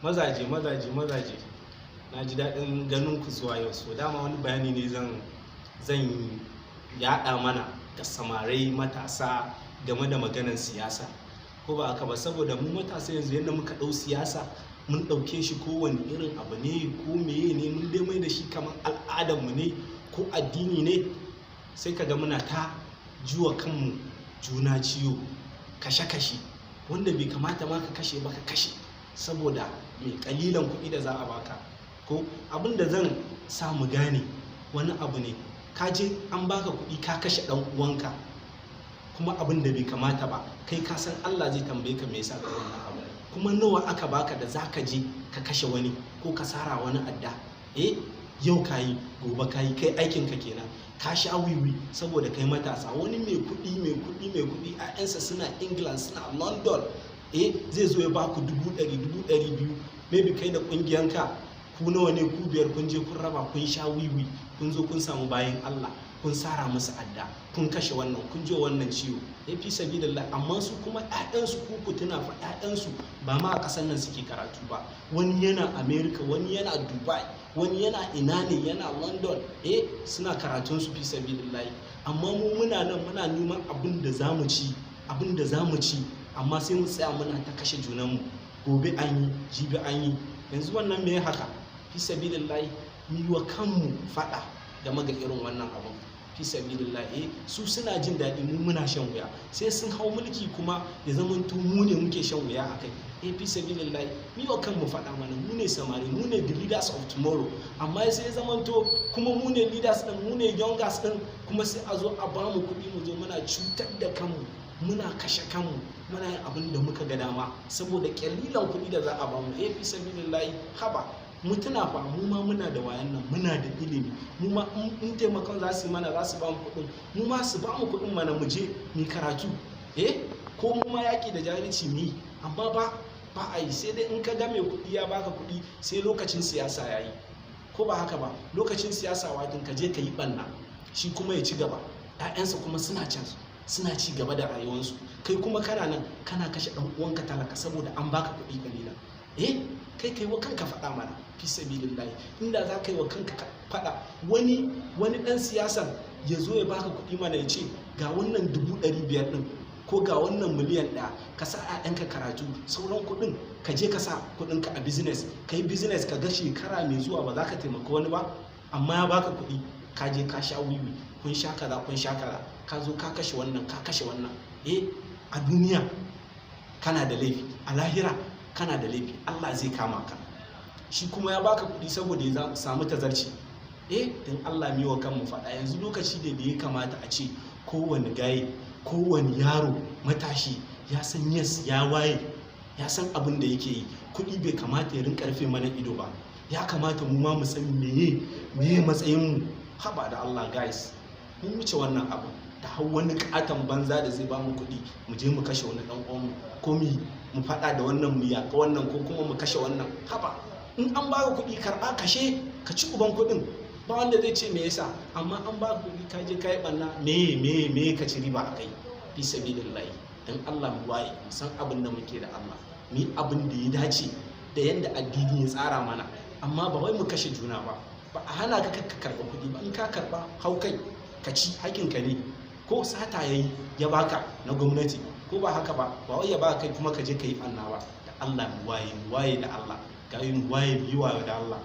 Mazaje, mazaje, mazaje, na ji daɗin ganin ku zuwa yau. So dama wani bayani ne zan yaɗa mana ga samarai matasa game da maganar siyasa. Ko ba haka ba? Saboda mu matasa yanzu, yadda muka ɗau siyasa, mun ɗauke shi kowane irin abu ne ko meye ne, mun dai mai da shi kamar al'adarmu ne ko addini ne. Sai ka ga muna ta jiwa kanmu juna ciwo, kashe-kashe, wanda bai kamata ma ka kashe ba ka kashe saboda mai kalilan kuɗi da za a baka. Ko abin da zan sa mu gane wani abu ne, ka je an baka kuɗi, ka kashe ɗan uwanka, kuma abin da bai kamata ba. Kai ka san Allah zai tambaye ka me yasa ka wannan abu. Kuma nawa aka baka da zaka je ka kashe wani ko ka sara wani adda? Eh, yau ka yi, gobe ka yi, kai aikin ka kenan. Ka sha wiwi saboda kai matasa. Wani mai kuɗi, mai kuɗi, mai kuɗi, 'ya'yansa suna England, suna London. Eh, zai zo ya baku 100,000, 200,000, maybe kai da ƙungiyanka ku nawa ne, ku biyar, kun je kun raba, kun sha wiwi, kun zo kun samu bayan Allah, kun sara musu adda, kun kashe wannan, kun ji wannan ciwo. Ya fi sabilillah. Amma su kuma ƴaƴansu, ku tuna fa, ƴaƴansu ba ma a ƙasar nan suke karatu ba. Wani yana America, wani yana Dubai, wani yana ina ne, yana London. Eh, suna karatun su, fi sabilillah. Amma mu muna nan muna neman abin da zamu ci, abin da zamu ci, amma sai mu tsaya muna ta kashe junanmu. Gobe an yi, jibi an yi, yanzu wannan me haka? Fi sabilillah, mu yi wa kanmu faɗa game ga irin wannan abun, fi sabilillah. Eh, su suna jin daɗi, mu muna shan wuya. Sai sun hau mulki kuma ya zama mu ne muke shan wuya a kai. Eh, fi sabilillah, mu yi wa kanmu faɗa mana. Mu ne samari, mu ne the leaders of tomorrow, amma sai ya zamanto kuma mu ne leaders din, mu ne youngers din, kuma sai a zo a ba mu kuɗi, mu zo muna cutar da kanmu, muna kashe kanmu, muna yin abin da muka ga dama saboda kyalilan kuɗi da za a ba mu. Eh, fi sabilillahi, haba, mu tuna fa, mu ma muna da wayan nan, muna da ilimi. Mu ma in taimakon za su yi mana, za su ba mu kuɗin, mu ma su ba mu kuɗin mana, mu je mu karatu. Eh, ko mu ma yaƙi da jahilci mu yi. Amma ba a yi. Sai dai in ka ga mai kuɗi ya baka kuɗi, sai lokacin siyasa ya yi. Ko ba haka ba? Lokacin siyasa, wato ka je ka yi ɓanna, shi kuma ya ci gaba, 'ya'yansa kuma suna can suna ci gaba da rayuwarsu. Kai kuma kana nan kana kashe ɗan uwanka talaka saboda an baka kuɗi kalilan. Eh, kai kai wa kanka faɗa mana, fi sabilillahi. Inda za ka yi wa kanka faɗa, wani ɗan siyasan ya zo ya baka kuɗi mana, ya ce ga wannan 500,000 ɗin ko ga wannan miliyan 1, ka sa 'ya'yanka karatu, sauran kuɗin ka je ka sa kuɗinka a business, ka yi business, ka ga shekara mai zuwa ba za ka taimaka wani ba. Amma ya baka kuɗi, ka je ka sha wiwi, kun sha kaza, kun sha kaza, ka zo ka kashe wannan, ka kashe wannan. Eh, a duniya kana da laifi, a lahira kana da laifi, Allah zai kama ka. Shi kuma ya baka kuɗi saboda ya samu tazarci. Eh, don Allah mi wa kanmu faɗa. Yanzu lokaci da ya kamata a ce kowane gaye, kowane yaro matashi ya san yes, ya waye, ya san abin da yake yi. Kuɗi bai kamata ya rinka rufe mana ido ba. Ya kamata mu ma mu san meye meye matsayin mu. Haba da Allah, guys, mun wuce wannan abu da har wani katon banza da zai bamu kuɗi mu je mu kashe wani ɗan uwanmu, ko mu faɗa da wannan, mu yaƙa wannan, ko kuma mu kashe wannan. Haba, in an baka kuɗi, karɓa, kashe, ka ci uban kuɗin, ba wanda zai ce me yasa. Amma an baka kuɗi, ka je ka yi ɓanna, me me me ka ci riba a kai, fi sabilillahi? Dan Allah mu waye, mu san abin da muke da Allah, mu yi abin da ya dace da yanda addini ya tsara mana, amma ba wai mu kashe juna ba. Ba a hana ka ka karɓa kuɗi ba. In ka karɓa, hau kai ka ci, hakinka ne. Ko sata yayi ya baka na gwamnati, ko ba haka ba? Ba wai ya baka kai kuma ka je ka yi ɓanna ba. Da Allah mu waye, mu waye da Allah gayi, mu waye, mu yi wayo da Allah.